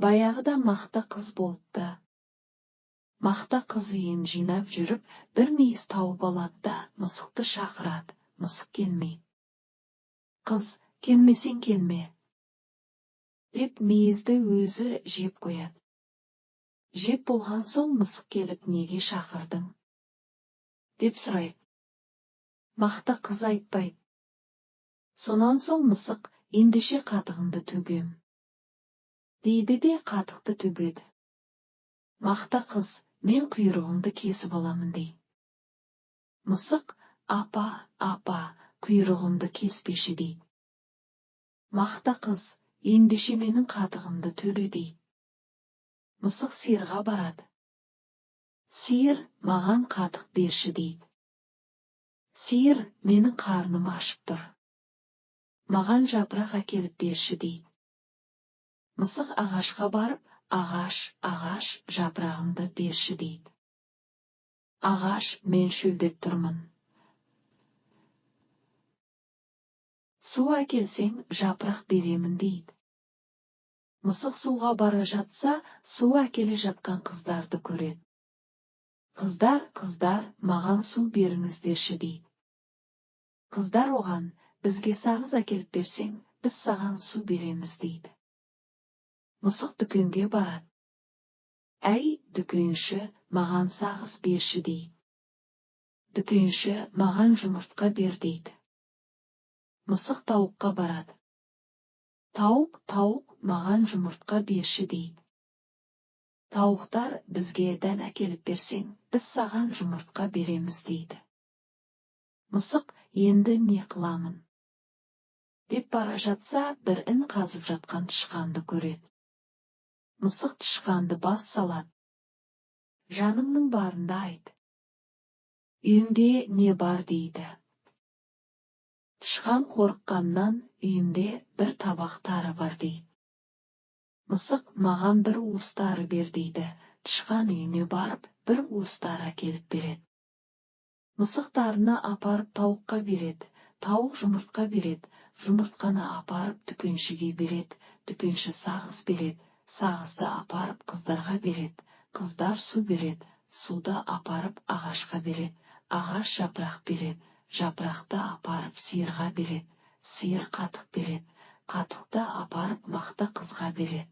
Баяғыда Мақта қыз болыпты. Мақта қыз үйін жинап жүріп, бір мейіз тауып алады да, мысықты шақырады. Мысық келмейді. Қыз: «Келмесең, келме», – деп, мейізді өзі жеп қояды. Жеп болған соң мысық келіп: «Неге шақырдың?» – деп сұрайды. Мақта қыз айтпайды. Сонан соң мысық: «Ендеше қатығыңды төгем», – дейді де, қатықты төгеді. Мақта қыз: «Мен құйрығыңды кесіп аламын», – дейді. Мысық: «Апа, апа, құйрығымды кеспеші», – дейді. Мақта қыз: «Ендеше менің қатығымды төле», – дейді. Мысық сиырға барады. «Сиыр, маған қатық берші», – дейді. Сиыр: «Менің қарным ашып тұр, маған жапырақ әкеліп берші», – дейді. Мысық ағашқа барып: «Ағаш, ағаш, жапырағыңды берші», – дейді. Ағаш: «Мен шөлдеп тұрмын, су әкелсең, жапырақ беремін», – дейді. Мысық суға бара жатса, су әкеле жатқан қыздарды көреді. «Қыздар, қыздар, маған су беріңіздерші», – дейді. Қыздар оған: «Бізге сағыз әкеліп берсең, біз саған су береміз», – дейді. Мысық дүкенге барады. «Әй, дүкенші, маған сағыз берші», – дейді. Дүкенші: «Маған жұмыртқа бер», – дейді. Мысық тауыққа барады. «Тауық, тауық, маған жұмыртқа берші», – дейді. Тауықтар: «Бізге дән әкеліп берсең, біз саған жұмыртқа береміз», – дейді. Мысық: «Енді не қыламын?» – деп бара жатса, бір ін қазып жатқан тышқанды көреді. Мысық тышқанды бас салады: «Жаныңның барында айт, үйіңде не бар?» – дейді. Тышқан қорыққаннан: «Үйімде бір табақ тары бар», – дейді. Мысық: «Маған бір уыс тары бер», – дейді. Тышқан үйіне барып, бір уыс тары әкеліп береді. Мысық тарыны апарып тауыққа береді. Тауық жұмыртқа береді. Жұмыртқаны апарып дүкеншіге береді. Дүкенші сағыз береді. Сағызды апарып қыздарға береді. Қыздар су береді. Суды апарып ағашқа береді. Ағаш жапырақ береді. Жапырақты апарып сиырға береді. Сиыр қатық береді. Қатықты апарып Мақта қызға береді.